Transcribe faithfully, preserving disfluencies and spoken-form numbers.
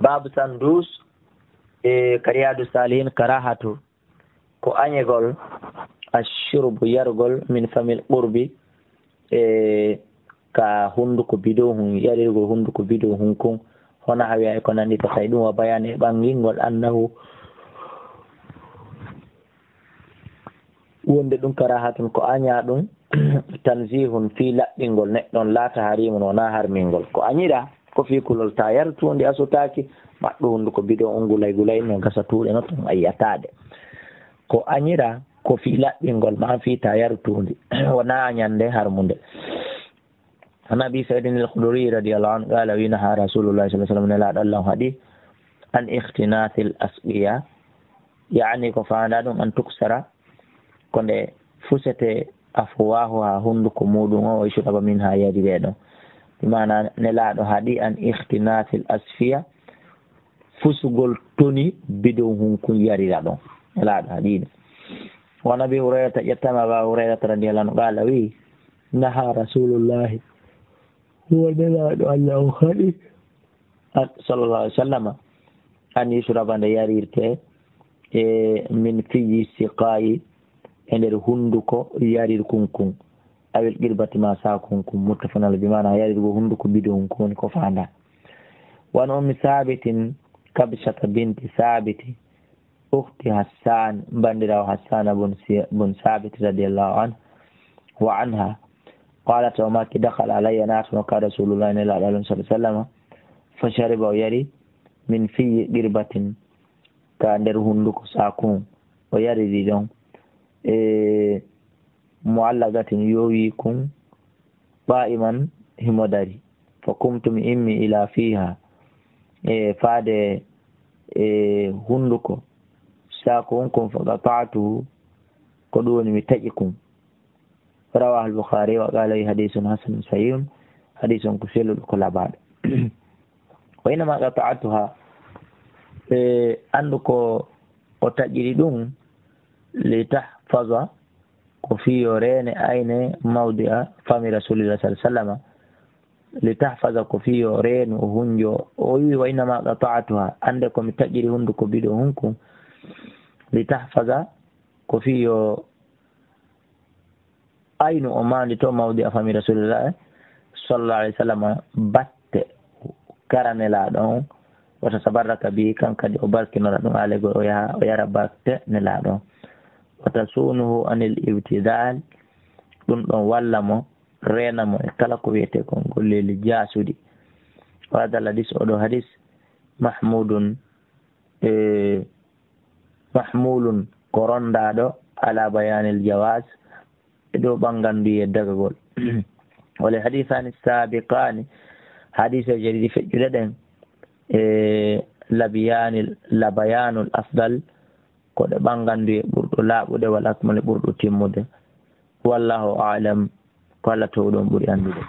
Baabu san duus, e ka Riyaadu Saalihiin, karaahatu, ko añegol, ashurbu, yarugol, min famil qurbi, e ka hunnduko bidon hun, yarirgol hunnduko bidon hun kun, hono hawi ay ko nanndi ta tawi ɗum, wa bayaani e ɓanngingol, annahu, wonde ɗum karaahatun ko añaa ɗum, tanzihun fii laɓɓingol neɗɗo on, laa taharimun wonaa harmingol. Ko añiraa ko fii kulol ta yaru tuundi a sutaaki, maɓɓe hunnduko bidon on gulay gulay no gasa tuuɗe no tun a yiyataade. Ko añiraa ko fii laɓɓingol ma fii ta yaru tuundi, wonaa añande harmunde. An Abi Saidin al-Khudri radiyallahu anhu qala, wi naha Rasulullah sallallahu alaihi wasallam, nelaaɗo Allah on haɗi, an ikhtinaathil asqiya, yaani ko faandaa ɗum an tuksara, ko nde fusete afwahu ha hunnduko muɗum o, o yushraba minha yarire ɗon. Bi maana nelaaɗo haɗi an ikhtinaathil asfiya, fusugol toni bidon hun kun yarira ɗon. Nelaaɗo haɗi ɗum. Wa an Abi Hurayrata, ƴettama Aba Hurayrata radiyallahu anhu qala, wi, naha Rasulullahi, huwa nelaaɗo Allah o haɗi, sallallahu alaihi wasallama, an yushraba nde yarirte, e min fiyi siqayi, e nder hunnduko yarirkun kun, awil qirbati ma saakun kun, muttafaqun alayhi, bi maana yarirgo hunnduko bidon kun woni ko faandaa. Wa an Ummi Sabitin, Kabshata binti Sabiti, ukhti Hassan, banndiraawo Hassana bun Si-, bun Sabit radiyallahu anhu, wa anha, qalat, o maaki, dakhala alayya, naatano ka Rasulullah, nelaaɗo Allah sallallahu alaihi wasallama, fa shariba, o yari, min fiyi qirbatin, ka nder hunnduko saakun, o yariri ɗon, e mu'allaqatin, yowi kun, qa'iman, himo dari. Fa qumtu, mi immi, ila fiha, e faade e hunnduko saakun kun, fa qata'tuhu, ko ɗum woni mi taƴi kun. Rawahu al-Bukhari wa qala, hadithun hasanun sahihun, hadith on ko selluɗo, ko labaaɗo. Wa innama qata'tuha, e anndu ko o taƴiri ɗum, li tahfaza, ko fii yo reene ayne mawdi'a fami Rasulillah sallallahu alaihi wasallama, li tahfaza, ko fii yo reenu, o hunjo. O wi, wa innama qata'tuha, annde ko mi taƴiri hunnduko bidon hun kun, li tahfaza, ko fii yo aynu o maandito mawdi'a fami Rasulillah sallallahu alaihi wasallama, batte kara nelaaɗo on, wa tatabarraka bihi, kan kadi o barkinora ɗum, alegol o yaha o yara batte nelaaɗo on. Wa tasunuhu anil ibtidal, ɗum ɗon walla mo, reena mo e kala ko wiyetee kon golleeli jaasuɗi. Wa hadal hadis, oɗo hadis, mahmudun, e mahmulun, ko rondaaɗo, ala bayanil jawaz, e dow ɓannganduyee dagagol. Wal hadisani sabiqani, hadiseeje ɗiɗi feƴƴuɗe ɗen, e labiyani, labayanul afdal, ko ɗe ɓannganduyee ɓurɗo laaɓude, wal akmali, ɓurɗo timmude. Wallahu a'lam, ko Allah towɗo on ɓuri anndude.